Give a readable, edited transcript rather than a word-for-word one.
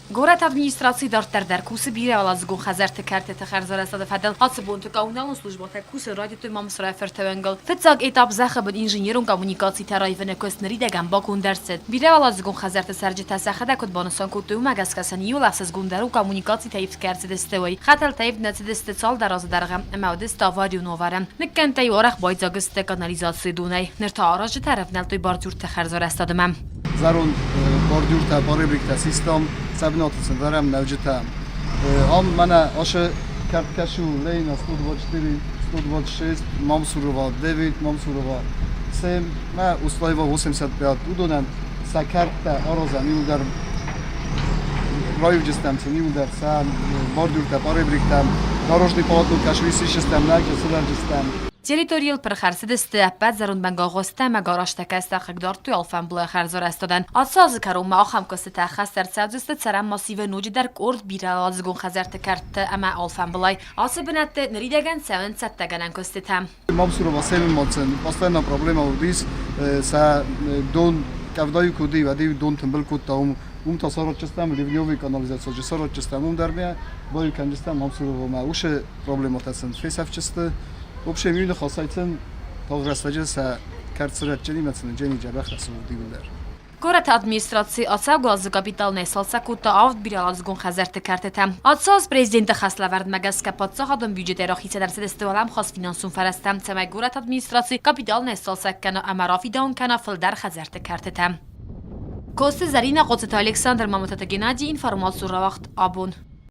Горӕты администраци дарддӕр дӕр кусы бирӕуӕладзыгон хӕдзӕртты кӕртыты хӕрзарӕзтады фӕдыл. Ацы бонты коммуналон службӕтӕ кусын райдыдтой Мамсырайы фӕртӕуӕнгыл. Фыццаг этап зӕххы бын инженерон коммуникацитӕ раивыны куыст ныридӕгӕн баконд ӕрцыд. Бирӕуӕладзыгон хӕдзӕртты цӕрджытӕ сӕхӕдӕг куыд банысан кодтой, уымӕ гӕсгӕ сын иуыл ӕхсызгондӕр у коммуникацитӕ ивд кӕй ӕрцыдысты, уый. Хӕтӕлтӕ ивд нӕ цыдысты цалдӕр азы дӕргъы ӕмӕ уыдысты аварион уавӕры. Ныккӕндтӕ-иу арӕх байдзаг сты канализацийы донӕй. Ныр та аразджытӕ ӕрӕвнӕлдтой бордюрты хӕрзарӕзтадмӕ. Зӕронд бордюртӕ, поребриктӕ систам, сӕ бынаты сын вӕрӕм нӕуджытӕ. Ам мӕнӕ ашы кӕрткӕс у Ленина 124, 126, Мамсурова 9, Мамсурова 7, мӕ Услаева 85. Уыдонӕн сӕ кӕрттӕ аразӕм иуылдӕр раивджыстӕм сын иуылдӕр сӕ бордюртӕ, поребриктӕ, дорожный полотно кӕс исисыстӕм, нӕджы сывӕрджыстӕм. Территорийыл пырх ӕрцыдысты ӕппӕт зӕронд мӕнгагъуыстӕ ӕмӕ гаражтӕ кӕцытӕ хъыгдардтой алфӕмблайы хӕрзарӕзтадӕн. Ацы азы кӕронмӕ ахӕм куыстытӕ ӕххӕст ӕрцӕудзысты цӕрӕн массивы ноджыдӕр къорд бирӕуӕладзыгон хӕдзӕртты кӕртты ӕмӕ алфӕмблай. Ацы бынӕтты ныридӕгӕн цӕуынц цӕттӕгӕнӕн куыстытӕ. Мамсурова Семенмонцен постоянно проблема уыдис, сӕ дон къӕвдайы куы уыди, уӕд-иу дон тымбыл кодта уым. Уым та саразджыстӕм ливневый канализацийы саразджыстӕм, уым дӕр мӕ баиу кӕнджыстӕм Мамсуровамӕ. Уыцы проблемӕтӕ сын фесӕфджысты. В общем, иу ныхасӕй сын тагъд рӕстӕджы сӕ кӕрцырӕтджынимӕ сын джени дзӕбӕх рӕсугъд иуылдӕр. Горӕты администраци ацӕугӕ азы капиталонӕй цалцӕг кодта авд бирӕуӕладзыгон хӕдзӕртты кӕртытӕ. Ацы аз президенты хӕслӕвӕрдмӕ гӕсгӕ паддзахадон бюджетӕй рахицӕн ӕрцыдысты уӕлӕмхас финансон фӕрӕзтӕ, цӕмӕй горӕты администраци капиталонӕй сцалцӕг кӕна ӕмӕ рафидауын кӕна фылдӕр хӕдзӕртты кӕртытӕ. Коцты Зӕринӕ, Хъоцыты Александр, Мамытаты Геннадий, информацион рауагъд абон.